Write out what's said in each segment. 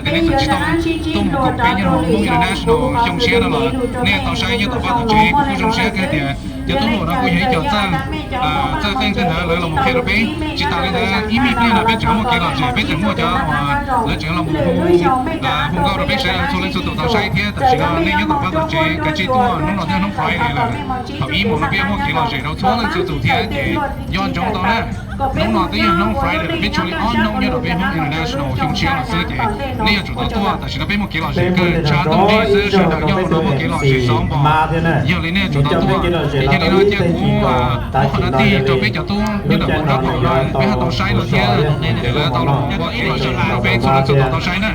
Nej txawm tsis tau tuaj mus koom peb nyob rau Hmoob International xyoo tshiab no los nej tau saib nyob tom qab tom tsev. Kuv kuj zoo siab kawg tias cov tub hluas no kuj yog ib co txawj, txawj qeej txawj ntawv, lawv los mus qhia rau peb. Tsis tas li ntawd, ib me pliag no peb tseem muaj kev lom zem, peb tseem muaj cov uas lawv tseem los mus hu, hu nkauj rau peb sawv daws txhua leej txhua tus tau saib thiab. Tam sim no nej nyob tom qab tom tsev kav tsij tuaj, hnub no twb yog hnub Friday lawm, thaum ib moos no peb yuav muaj kev lom zem rau txhua leej txhua tus thiab ces nco ntsoov tau na. Hnub no twb yog hnub Friday lawm, peb tshuav li ob hnub nyob rau peb Hmoob International xyoo tshiab no xwb ces nej yuav tsum tau tuaj. Tam sim no peb muaj kev lom zem kawg, tshav ntuj nrig xwb, sawv daws nyob hauv no muaj kev lom zem xov npos. Yog li nej yuav tsum tau tuaj. Ces yog li no ces kuv muab qhov no tig rau peb cov tub nyob rau hauv nrob tom no, peb ho tau saib lawv thiab, lawv tau los ua kev lom zem rau peb txhua leej txhua tus tau saib na.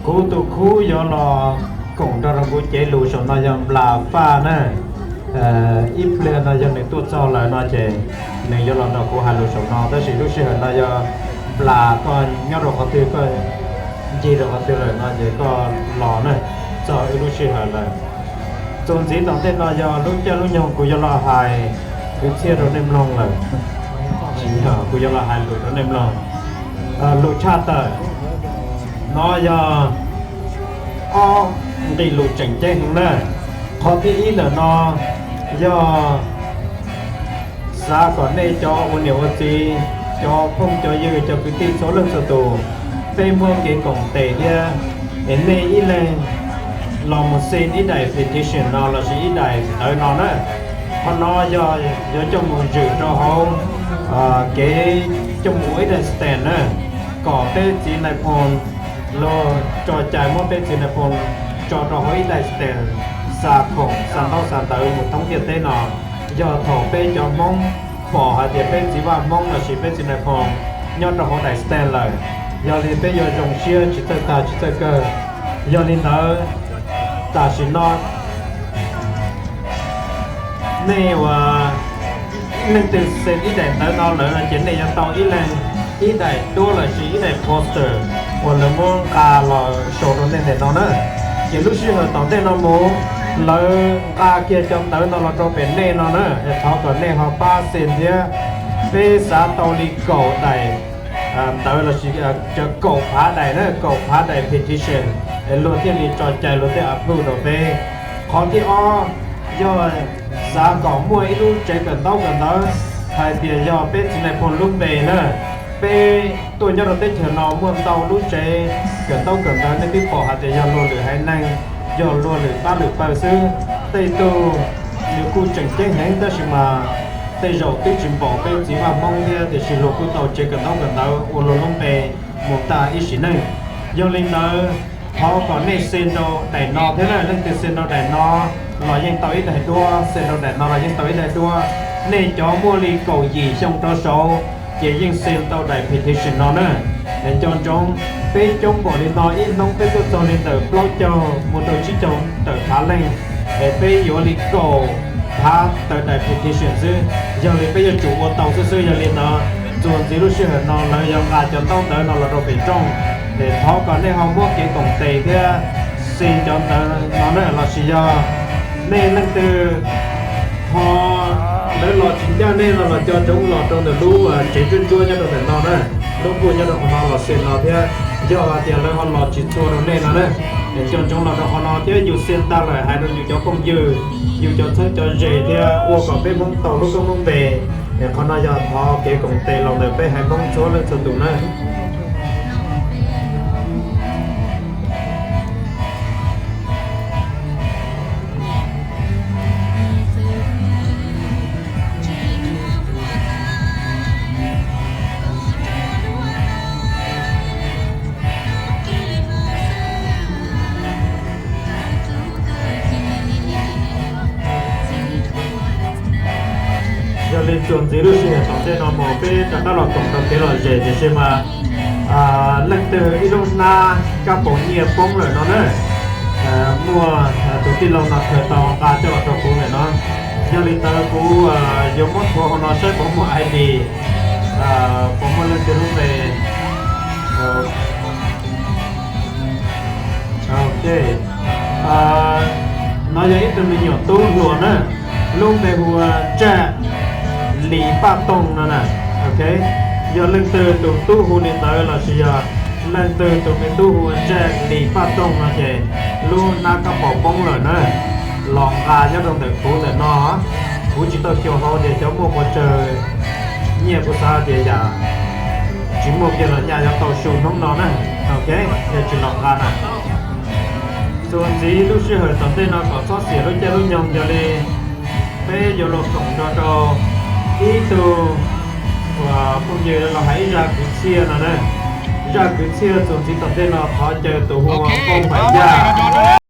Kuv tus khub yuav los koom nrog rau kuv cev lus saum no yog Nplas Faj na. Ib pliag no yog nws tuaj txog lawm no ces nws yuav los nrog kuv hais lus saum no, tab sis lub sij hawm no yog Nplas koj nyob rau qhov twg, koj ncig rau qhov twg lawm no ces koj los na, txog wb lub sij hawm lawm. Txuas ntxiv tom ntej no yog lub caij lub nyoog kuv yuav los hais kwv txhiaj rau nej mloog lawm. Tsis yog, kuv yuav los hais lus rau nej mloog. Lus tshaj tawm no yog ob nqe lus tseem ceeb heev na. Qhov thib ib ntawm no yog xav kom nej cov ua niam ua txiv, cov phooj cov ywg, cov kwv tij txhua leej txhua tus, peb muab kev koom tes thiab es nej ib leeg los mus xee ib daim petition no lossis ib daim ntawv no na. Qhov no yog yuav coj mus zwm rau hauv kev coj mus ua ib daim stamp na, kom peb txiv nais phoo luag tso cai muab peb txiv nais phoo tso rau hauv ib daim stamp xa khoom xa ntaub xa ntawv mus thoob ntiaj teb no. Yog thaum peb cov Hmoob pom hais tias peb txiv vaj Hmoob lossis peb txiv nais phoo nyob rau hauv daim stamp lawm, yog li peb yuav zoo siab tsis txawj tag tsis txawj kawg. Yog li ntawd, tam sim no nej ua leej twg xee ib daim ntawv no lawm no ces nej yuav tau ib leeg ib daim duab lossis ib daim poster uas lawv muab nqa los sau rau nej ntawm no na. Ces lub sij hawm tom ntej no mus, lawv nqa kiag cov ntawv no los rau pem nej no na, thov kom nej ho pab xee thiab. Peb xav tau li kaum daim ntawv lossis kaum phav daim na, kaum phav daim petition, luag thiaj li tso cai, luag thiaj approve rau peb. Qhov thib ob, yog xav kom muaj ib lub tsev kawm ntaub kawm ntawv, hais tias yog peb txiv nais phoo lub npe na, peb tuaj nyob rau teb chaws no muaj ntau lub tsev kawm ntaub kawm ntawv, nej twb pom hais tias yog luag lwm haiv neeg, yog luag lwm pab lwm pawg xwb. Tej tug nws kuj tseem ceeb heev tab sis mas tej zaum twb tsis npaum peb txiv vaj Hmoob thiab, tiam sis luag kuj tau tsev kawm ntaub kawm ntawv ua luag lub npe mus tag ib sim neej. Yog li ntawd, thov kom nej xee rau daim no thiab na, leej twg xee rau daim no los yeej tau ib daim duab, xee rau daim no los yeej tau ib daim duab. Nej cov muaj li kaum yim xyoo rov saud ces yeej xee tau daim petition no na. Es nco ntsoov, peb coob npaum li no, ib hnub peb tuaj txog li ntawm plaub caug mus rau tsib caug tawm phav leej, es peb yuav li kaum phav tawm daim petition xwb. Yog li peb yuav tsum ua tau xwb xwb. Yog li ntawd, txuas ntxiv lub sij hawm no lawv yuav nqa cov ntaub ntawv no los rau pem rooj, es thov kom nej ho muab kev koom tes thiab xee cov ntawv no na, lossis yog nej leej twg ho lawv los tsis ncaj nej no los co ntsoov los rau ntawm lub tsev ntsuab ntsuab nyob rau ntawm no na, lub nkuaj nyob rau qhov no los xee no thiab. Yog hais tias lawv ho los tsis txhua rau nej no na, es co ntsoov los rau qhov no thiab yus xee tag lawm hais rau yus cov phooj ywg, yus cov txheeb cov ze thiab ua kom peb Hmoob tau lub koob lub npe. Es qhov no yog thov kev koom tes los ntawm peb haiv Hmoob txhua leej txhua tus na. Yog li txuas ntxiv lub sij hawm tom ntej no mus peb rov qab los koom tau kev lom zem, tiam sis mas leej twg ib lub hnab kab paus nyiaj poob lawm no na, muaj tus tij laug no khaws tau nqa coj los rau kuv lawm no. Yog li ntawd kuv yuav muab thuav hauv no saib puas muaj I D, puas muaj leej twg lub npe. Ok, no yog ib tug me nyuam tub hluas na, lub npe hu ua Tsaj Lis Paj Toog no na. Ok, yog leej twg tus tub hu li ntawd lossis yog Leej twg tus me tub hu ua Ntsaj Lis Paj Toog no ces lub nab kab paus poob lawm na, los nqa nyob rau ntawm kuv ntawm no. Kuv tsis tau xyuas hlo tias cov muaj puas tsawg, nyiaj kuv xav tias yam tsis muaj kiag los nyaj yuav tau su hnub no na. Ok, yog tsis los nqa na. Txuas ntxiv lub sij hawm tom ntej no kom txhob xiam lub caij lub nyoog, yog li peb yuav los koom nrog rau ib tug uas phooj ywg los hais ib zaj kwv txhiaj no na. Zaj kwv txhiaj txuas ntxiv tom ntej no thov caw tus hu ua Nkauj Npaim Yaj.